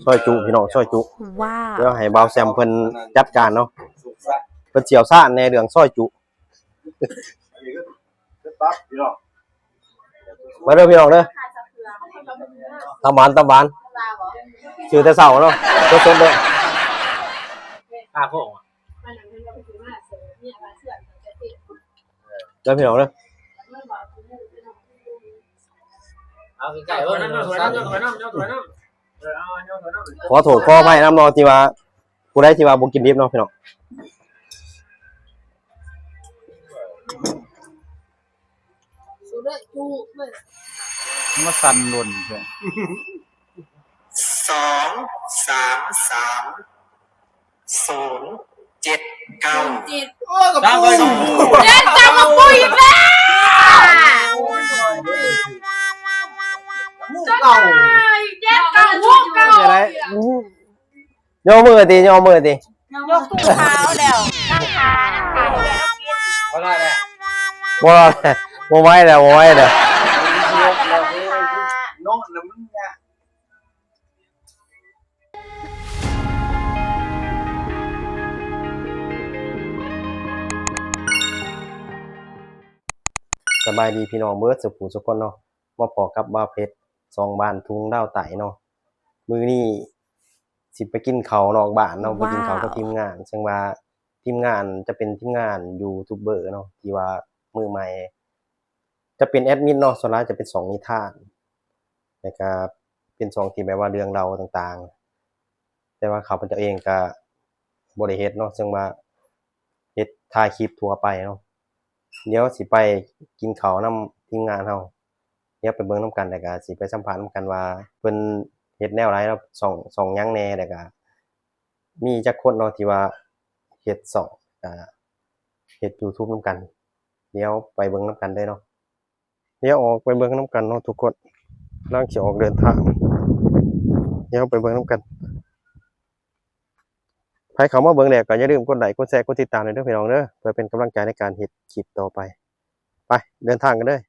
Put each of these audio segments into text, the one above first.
ຊອຍຈຸພີ່ນ້ອງ ຊອຍຈຸ. ວ້າວ ດຽວໃຫ້ບ່າວແຊມເພິ່ນຈັດການເນາະ ເພິ່ນຊ່ຽວຊານແດ່ເລື່ອງຊອຍຈຸ. ມາເດີພີ່ນ້ອງເດີ ຕຳຫວານ ຕຳຫວານ ຊື້ແຕ່ເຊົ້າເນາະ ສົດໆເດີ. ເດີພີ່ນ້ອງເດີ ເອົາໃກ້ໆ ເອີ ຂໍໂທດຂໍອະໄພນຳເນາະ ທີ່ວ່າ ຜູ້ໃດທີ່ວ່າບໍ່ກິນດິບເນາະພີ່ນ້ອງ. ມາສັ່ນຫຼົ່ນແທ້. ສອງສາມສາມ ສູນເຈັດເກົ້າ ເຈັດ ໂອ້ຍ ກັບກູ ເຈັດ ກັບກູອີກແລ້ວ ເກົ້າ ເຈັດ ເກົ້າ ຫົກ ເກົ້າ ຈັ່ງໃດ? ຍໍມືຕິ ຍໍມືຕິ ຍົກຕູ້ເຂົາແລ້ວ ນັ່ງຖ້າ ນັ່ງຖ້າ ບໍ່ລອດແລ້ວ ບໍ່ລອດແລ້ວ ບໍ່ໄຫວແລ້ວ ບໍ່ໄຫວແລ້ວ. ສະບາຍດີພີ່ນ້ອງເບິດສູ່ຜູ້ສູ່ຄົນເນາະ ມາພໍ້ກັບບ່າວເພັດ ສອງບ້ານທຸ່ງລາວໃຕ້ເນາະ. ມື້ນີ້ຊິໄປກິນເຂົ້ານອກບ້ານເນາະ ໄປກິນເຂົ້າກັບທີມງານ ເຊິ່ງວ່າທີມງານຈະເປັນທີມງານຢູທູບເບີເນາະ ທີ່ວ່າມືໃໝ່ ຈະເປັນແອດມິນເນາະ ສ່ວນຫຼາຍຈະເປັນຊ່ອງນິທານ ແລ້ວກະເປັນຊ່ອງທີ່ແບບວ່າເລື່ອງເລົ່າຕ່າງໆ ແຕ່ວ່າເຂົາເຈົ້າເອງກະບໍ່ໄດ້ເຮັດເນາະ ເຊິ່ງວ່າເຮັດຖ່າຍຄລິບທົ່ວໄປເນາະ. ດຽວຊິໄປກິນເຂົ້ານຳທີມງານເຮົາ ດຽວໄປເບິ່ງນຳກັນ ແລ້ວກະຊິໄປສຳພາດນຳກັນວ່າເພິ່ນເຮັດແນວໃດເນາະ ຊ່ອງ ຊ່ອງຫຍັງແດ່ ແລ້ວກະມີຈັກຄົນເນາະທີ່ວ່າເຮັດຊ່ອງ ອາ ເຮັດຢູທູບນຳກັນ. ດຽວໄປເບິ່ງນຳກັນເດີເນາະ. ດຽວອອກໄປເບິ່ງນຳກັນເນາະທຸກຄົນ ກຳລັງຊິອອກເດີນທາງ ດຽວໄປເບິ່ງນຳກັນ. ໃຜເຂົ້າມາເບິ່ງແລ້ວກໍຢ່າລືມກົດໄລ້ ກົດແຊ ກົດຕິດຕາມໃຫ້ເດີພີ່ນ້ອງເດີ ເພື່ອເປັນກຳລັງໃຈໃນການເຮັດຄລິບຕໍ່ໄປ. ໄປ ເດີນທາງກັນເລີຍ.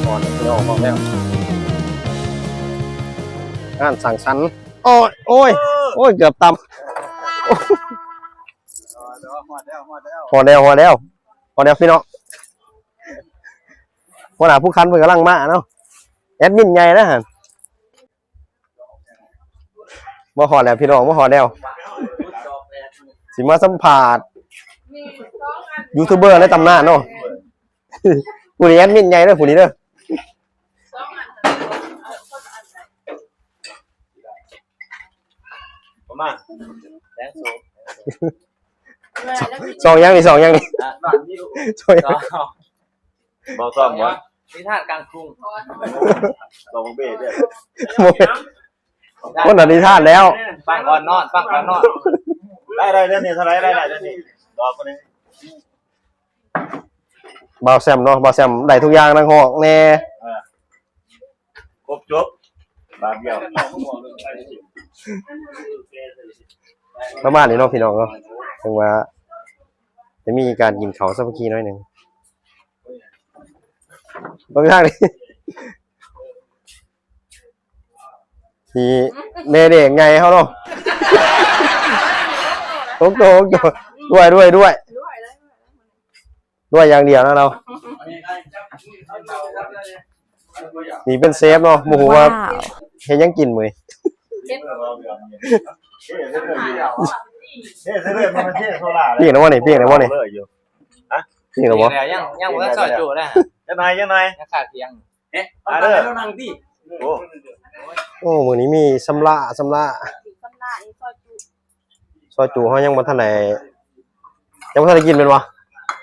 ຮອດແລ້ວ ຮອດແລ້ວ ງານສັງສັນ. ໂອ້ຍ ໂອ້ຍ ໂອ້ຍ ເກືອບຕຳ. ຮອດແລ້ວ ຮອດແລ້ວ ຮອດແລ້ວ ຮອດແລ້ວພີ່ນ້ອງ. ຫົວໜ້າຜູ້ຄັນເພິ່ນກຳລັງມາເນາະ ແອດມິນໃຫຍ່ນະຫັ້ນ. ມາຮອດແລ້ວພີ່ນ້ອງ ມາຮອດແລ້ວ ຊິມາສຳພາດຢູທູບເບີໃນຕຳນານເນາະ. ຜູ້ນີ້ແອດມິນໃຫຍ່ເດີ ຜູ້ນີ້ເດີ. ປະມານແສນສອງ ຊ່ອງຫຍັງນີ້ ຊ່ອງຫຍັງນີ້? ຊ່ອງຫຍັງ? ເວົ້າຕ້ອງບໍ່? ນິທານກາງກຸງ ດອກເບ້ເດ້. ໂອ້ຍ ຄົນລະນິທານແລ້ວ. ປາກອ່ອນນອນ ປາກອ່ອນນອນ. ໄດ້ ໄດ້ເດືອນນີ້ເທົ່າໃດ? ໄດ້ ໄດ້ເດືອນນີ້ ດອກຄົນນີ້. ບ່າວແຊມເນາະ ບ່າວແຊມໄດ້ທຸກຢ່າງ ນັກຮ້ອງແດ່ ເອີ ຄົບຈົບບາດດຽວ ປະມານນີ້ເນາະພີ່ນ້ອງເນາະ. ເຖິງວ່າຈະມີການກິນເຂົ້າສາມັກຄີໜ້ອຍໜຶ່ງ ເບິ່ງທາງນີ້. ນີ້ແມ່ເດັກໃຫຍ່ເຮົາເນາະ ຫົກໂຕ ຫົກໂຕ ດ້ວຍ ດ້ວຍ ດ້ວຍ ດ້ວຍຢ່າງດຽວນະເຮົາ. ນີ້ເປັນເຊຟເນາະ ບໍ່ຮູ້ວ່າ ວ້າວ ເຮັດຫຍັງກິນມື້ນີ້. ປີ້ງແລ້ວບໍ່ນີ້? ປີ້ງແລ້ວບໍ່ນີ້? ຮະ? ປີ້ງແລ້ວບໍ່? ຍັງ ຍັງບໍ່ທັນຊອຍຈຸເດ້. ຈັກໜ່ອຍ ຈັກໜ່ອຍ ຍັງຂາດພຽງ. ເອະ ເອົາ ມາເດີ ເອົານັ່ງຕິ. ໂອ້ ໂອ້ ມື້ນີ້ມີສຳລະ ສຳລະ ສຳລະ ນີ້ຊອຍຈຸ ຊອຍຈຸເຮົາຍັງບໍ່ທັນໄດ້ ຍັງບໍ່ທັນໄດ້ກິນແມ່ນບໍ່?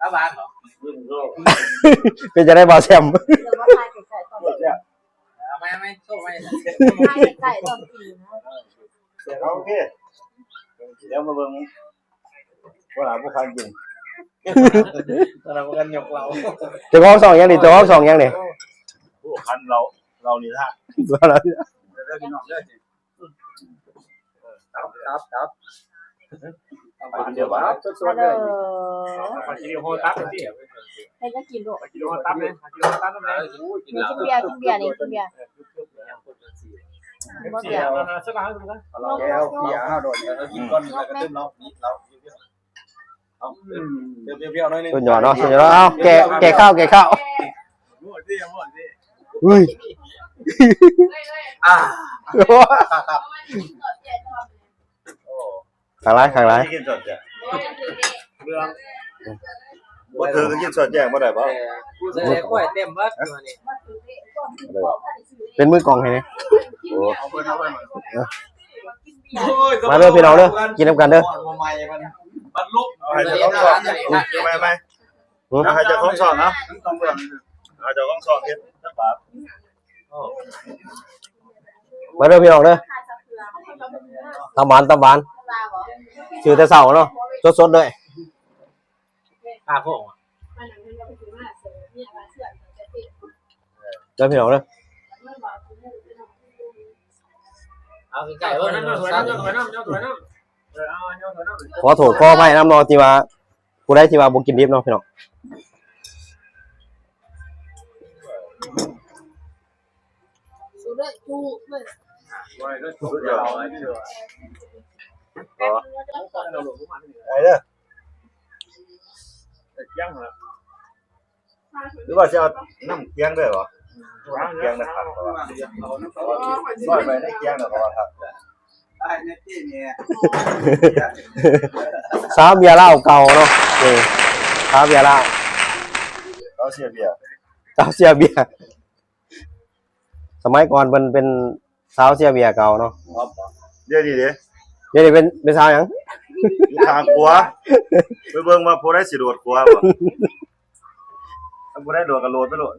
ຕາຫວານເນາະ ເປັນຈັ່ງໃດບ່າວແຊມ? ເອົາໃໝ່ ເອົາໃໝ່ ໂຊໃໝ່ ຖ່າຍໃກ້ໆຕອນກິນນະ ໂອເຄ ດຽວມາເບິ່ງ ບໍ່ຫຼາຍບໍ່ຄັນກິນ ບໍ່ຫຼາຍບໍ່ຄັນຍົກເຫຼົ້າ ເຈົ້າຂອງຊ່ອງຫຍັງນີ້? ເຈົ້າຂອງຊ່ອງຫຍັງນີ້? ຜູ້ຄັນເລົ່າ ເລົ່ານິທານ ເລົ່ານິທານ ເດີພີ່ນ້ອງເດີ ຕັບ ຕັບ ຕັບ ເອົາໄປກິນດຽວ ຕັບສົດໆເລີຍ ໄປກິນໂຮຕັບຊິ ໃຫ້ກໍກິນໂລດ ໄປກິນໂຮຕັບເລີຍ ໄປກິນໂຮຕັບນຳເລີຍ ກິນເບຍ ກິນເບຍນີ້ ກິນເບຍ ກິນບໍ່ເບຍ ເອົາເບຍ ເອົາເບຍ ເອົາໂດດ ກິນກ່ອນ ແລ້ວກໍຕື່ມເຫຼົ້າ ເອົາ ເອີ ເບຍໆ ໜ້ອຍໜຶ່ງ ສຸດຍອດເນາະ ສຸດຍອດເນາະ ເອົາ ແກ່ ແກ່ເຂົ້າ ແກ່ເຂົ້າ ເຮີ້ຍ ອ່າ ຄັກໆ ໂອ້ ຄັກຫຼາຍ ຄັກຫຼາຍ ກິນສົດຈ້ະ ເລື່ອງ ບໍ່ຖືກກໍກິນສົດແຍກບໍ່ໄດ້ບໍ່? ເອີ ໃສ່ກ້ວຍເຕັມເບິດຢູ່ນີ້ ເປັນມືກອງໃຫ້ແດ່ ໂອ້ ເອົາເພິ່ນ ເອົາເພິ່ນ ເອີ ມາເດີພີ່ນ້ອງເດີ ກິນນຳກັນເດີ ເອົາໃຫ້ເຈົ້າຂອງຊ່ອງ ເອົາໃຫ້ເຈົ້າຂອງຊ່ອງເນາະ ເອົາໃຫ້ເຈົ້າຂອງຊ່ອງເຮັດຈັກບາດ ມາເດີພີ່ນ້ອງເດີ ຕຳຫວານ ຕຳຫວານ ຊື້ແຕ່ເຊົ້າເນາະ ສົດໆເລີຍ ປາໂຄງ ເດີພີ່ນ້ອງເດີ ເອົາໃກ້ໆເບິ່ງ ເອົາໃກ້ໆເບິ່ງ ເອົາໃກ້ໆ ຂໍໂທດຂໍອະໄພນຳເນາະ ທີ່ວ່າ ຜູ້ໃດທີ່ວ່າບໍ່ກິນດິບເນາະພີ່ນ້ອງ ໄດ້ເດີ ຫຼືວ່າຊິເອົານ້ຳກຽງດ້ວຍບໍ່? ນ້ຳກຽງນະຄັບ ຊອຍໄປໃນກຽງນະ ເພາະວ່າຄັກ ສາວເບຍລາວເກົ່າເນາະ ເອີ ສາວເບຍລາວ ສາວເຊຍເບຍ ສາວເຊຍເບຍ ສະໄໝກ່ອນເພິ່ນເປັນສາວເຊຍເບຍເກົ່າເນາະ ດຽວນີ້ເດ ດຽວນີ້ເປັນ ເປັນສາວຫຍັງ? ຢູ່ຂ້າງຂົວ ໄປເບິ່ງວ່າຜູ້ໃດຊິໂດດຂົວບໍ່ ຖ້າຜູ້ໃດໂດດກໍໂດດໄປໂລດ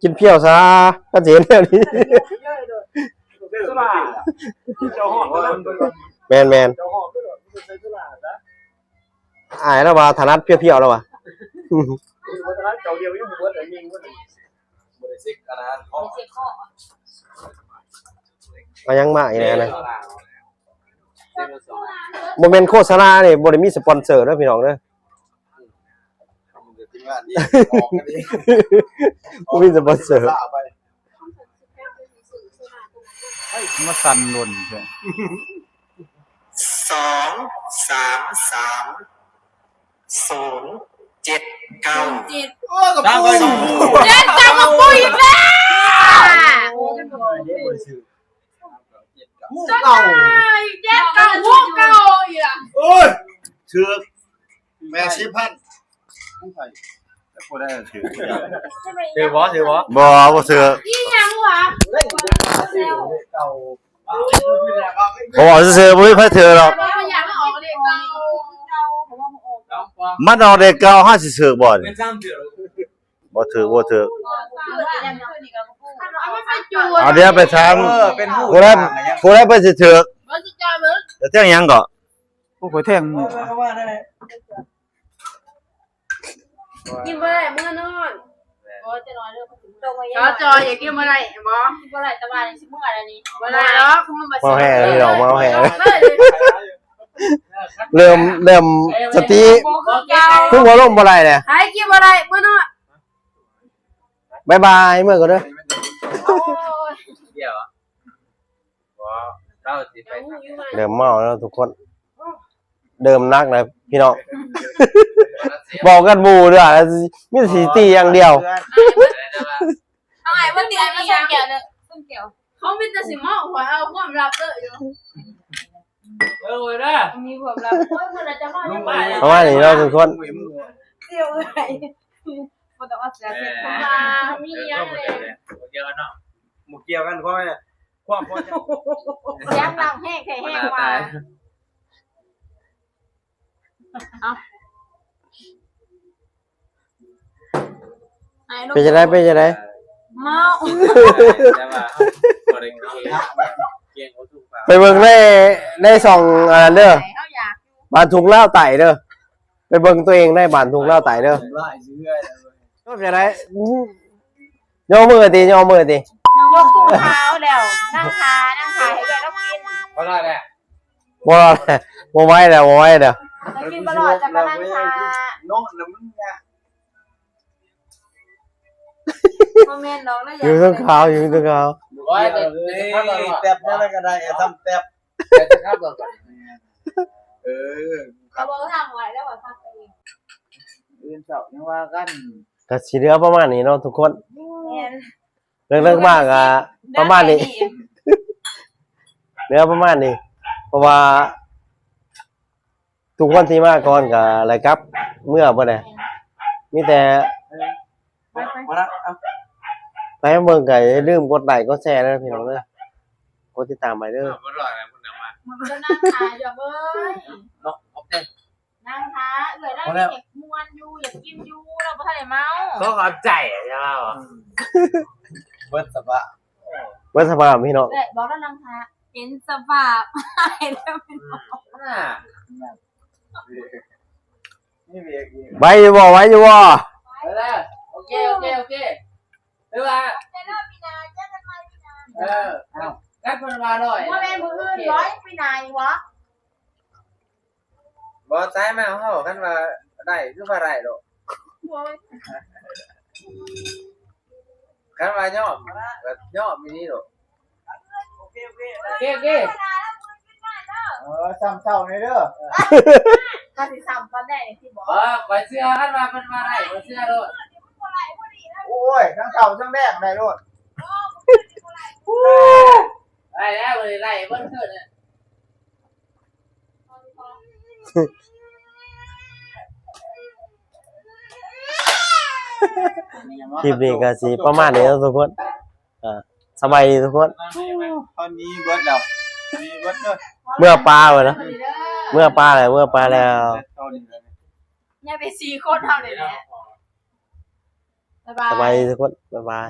ກິນພຽວຊະ ຄັນຊິເຫັນແນວນີ້ ແມ່ນໆ ອ້າຍລາວວ່າຖະໜັດພຽວໆ ລາວວ່າ ເອົາຫຍັງມາອີກແດ່ນະ ບໍ່ແມ່ນໂຄສະນາເດ້ ບໍ່ໄດ້ມີສະປອນເຊີເດີພີ່ນ້ອງເດີ ບໍ່ມີສະປອນເຊີ ມາສັ່ນດົນແທ້ ສອງ ສາມ ສາມ ສູນ ເຈັດ ເກົ້າ ເຈັດ ໂອ້ ກັບປູ ເຈັດ ກັບປູອີກແລ້ວ ເຈັດ ເກົ້າ ເຈັດ ເກົ້າ ຫົກ ເກົ້າອີກລະ ໂອ້ຍ ຖືກ ແປດສິບພັນ ຖືກບໍ່? ຖືກບໍ່? ບໍ່ ບໍ່ຖືກ ອີຫຍັງຫວາ? ເຂົາເວົ້າຊື່ໆ ບໍ່ມີໃຜຖືກດອກ ມັນອອກເລກເກົ້າ ເຮົາຊິຖືກບໍ່ນີ້? ບໍ່ຖືກ ບໍ່ຖືກ ເອົາ ດຽວໄປຖາມ ເອີ ຜູ້ໃດ ຜູ້ໃດເພິ່ນຊິຖືກ ແລ້ວແທງຫຍັງເກາະ? ໂອ້ ຂ້ອຍແທງໝູ່ ກິນບໍ່ໄດ້ ເມືອນອນ ໂອ້ຍ ຈະນອນເດີ ສາວຈອຍ ຢາກກິນບໍ່ໄດ້ ເຫັນບໍ່? ກິນບໍ່ໄດ້ ແຕ່ວ່າຊິເມືອແລ້ວນີ້ ບໍ່ໄດ້ດອກ ຄືມັນບໍ່ ເມົາແຮງເລີຍ ເມົາແຮງ ເລີ່ມ ເລີ່ມສະຕິ ຄຸມອາລົມບໍ່ໄດ້ແລ້ວ ໃຜກິນບໍ່ໄດ້ ເມືອນອນ ບາຍບາຍ ເມືອກ່ອນເດີ ໂອ້ຍ ດຽວ ເລີ່ມເມົາແລ້ວທຸກຄົນ ເລີ່ມໜັກແລ້ວພີ່ນ້ອງ ບອກກັນໝູ່ເດີ ມີແຕ່ຊິຕີຢ່າງດຽວ. ເອົາໃຫ້ບໍ່ຕີ ໃຫ້ມັນຊົນແກ້ວເດີ ຊົນແກ້ວ. ເຂົາມີແຕ່ຊິເມົາ ຂ້ອຍເອົາຄວາມລັບເດີຢູ່. ເອີ ເດີ ມີຄວາມລັບ. ໂອ້ຍ ເພິ່ນອາດຈະເມົາ ປະມານນີ້ເນາະທຸກຄົນ. ເອື້ອຍ ບໍ່ຕ້ອງເອົາເສື້ອເຊັດ ເພາະວ່າມີຫຍັງເລີຍ ບໍ່ກ່ຽວກັນເນາະ ບໍ່ກ່ຽວກັນ. ຂ້ອຍ ຄວາມພໍໃຈ ສຽງດັງແຮງແທ້ແຮງວ່າ. ເອົ້າ ເປັນຈັ່ງໃດ ເປັນຈັ່ງໃດ? ເມົາ. ໄປເບິ່ງໃນ ໃນຊ່ອງອັນນັ້ນເດີ ບ້ານທຸງລາວໃຕ້ເດີ. ໄປເບິ່ງຕົວເອງໃນບ້ານທຸງລາວໃຕ້ເດີ. ເປັນຈັ່ງໃດ? ຍໍມືຕິ ຍໍມືຕິ. ຍົກທຸງຂາວແລ້ວ ນັ່ງຖ້າ ນັ່ງຖ້າໃຫ້ເອື້ອຍລາວກິນ. ບໍ່ໄດ້ແລ້ວ ບໍ່ ບໍ່ໄຫວແລ້ວ ບໍ່ໄຫວແລ້ວ. ກິນບໍ່ລອດ ຈະກະນັ່ງຖ້າ. ເນາະ ແລ້ວມັນຍາກ. ບໍ່ແມ່ນດອກ ລະຢາກ ຢູ່ເທິງຂາວ ຢູ່ເທິງຂາວ. ໂອ້ຍ ແຕັບນັ້ນກະໄດ້ ທຳແຕັບ. ເອີ ກະບອກທາງໄວ້ແລ້ວວ່າທຳເອງ. ອື່ນເຊົ້າຍັງວ່າກັນ. ກະຊິເຫຼືອປະມານນີ້ເນາະທຸກຄົນ. ແມ່ນ. ເລິກໆມາກະປະມານນີ້ ເຫຼືອປະມານນີ້ ເພາະວ່າທຸກຄົນທີ່ມາກ່ອນກະໄດ້ກັບເມືອເບິດແຫຼະ. ມີແຕ່ ໄປ ໄປ ໄປເບິ່ງກະຢ່າລືມກົດໄລ້ກົດແຊເດີພີ່ນ້ອງເດີ ກົດຕິດຕາມໄວ້ເດີ. ເນາະ ໂອເຄ. ນັ່ງຖ້າເອື້ອຍລາວ ຢາກມ່ວນຢູ່ ຢາກກິນຢູ່ ລາວບໍ່ທັນໄດ້ເມົາ. ຂໍຂອບໃຈ ເຈົ້າ. ເບິດສະພາບ ເບິດສະພາບພີ່ນ້ອງ. ບອກລາວນັ່ງຖ້າ ເຫັນສະພາບ ໄວຢູ່ບໍ່ ໄວຢູ່ບໍ່? ໂອເຄ ໂອເຄ ໂອເຄ. ຄືວ່າ ເຈີກັນປີໜ້າ ເຈີກັນໃໝ່ປີໜ້າ. ເອີ ເອົ້າ ກັນເພິ່ນວ່າຮ້ອຍ ບໍ່ແມ່ນມື້ອື່ນບໍ່ ປີໜ້າອີກບໍ່? ບໍ່ ສາຍມາເຮົາ ຄັນວ່າໄດ້ຄືວ່າໄດ້ໂລດ. ໂອ້ຍ ຄັນວ່າຍອມກະຍອມອີ່ຫຼີໂລດ. ໂອເຄ ໂອເຄ ໂອເຄ ໂອເຄ. ເອີ ຊ້ຳເຊົ້ານີ້ເດີ. ຖ້າຊິຊ້ຳຕອນແລກນີ້ຊິບອກ. ເອີ ຂ້ອຍເຊື່ອ ຄັນວ່າເພິ່ນວ່າໄດ້ ຂ້ອຍເຊື່ອໂລດ. ໂອ້ຍ ທັງເຊົ້າທັງແລງໄດ້ໂລດ. ໄດ້ແລ້ວ ມື້ນີ້ໄດ້ເບິດຄືນ. ຄລິບນີ້ກະຊິປະມານນີ້ເນາະທຸກຄົນ. ອ່າ ສະບາຍດີທຸກຄົນ. ເຮົາໜີເບິດແລ້ວ ໜີເບິດເດີ. ເມືອປ່າພຸ້ນນະ ເມືອປ່າແລ້ວ ເມືອປ່າແລ້ວ. ຍັງໄປສີ່ຄົນເຮົານີ້ແຫຼະ. ບາຍບາຍ ສະບາຍດີທຸກຄົນ ບາຍບາຍ.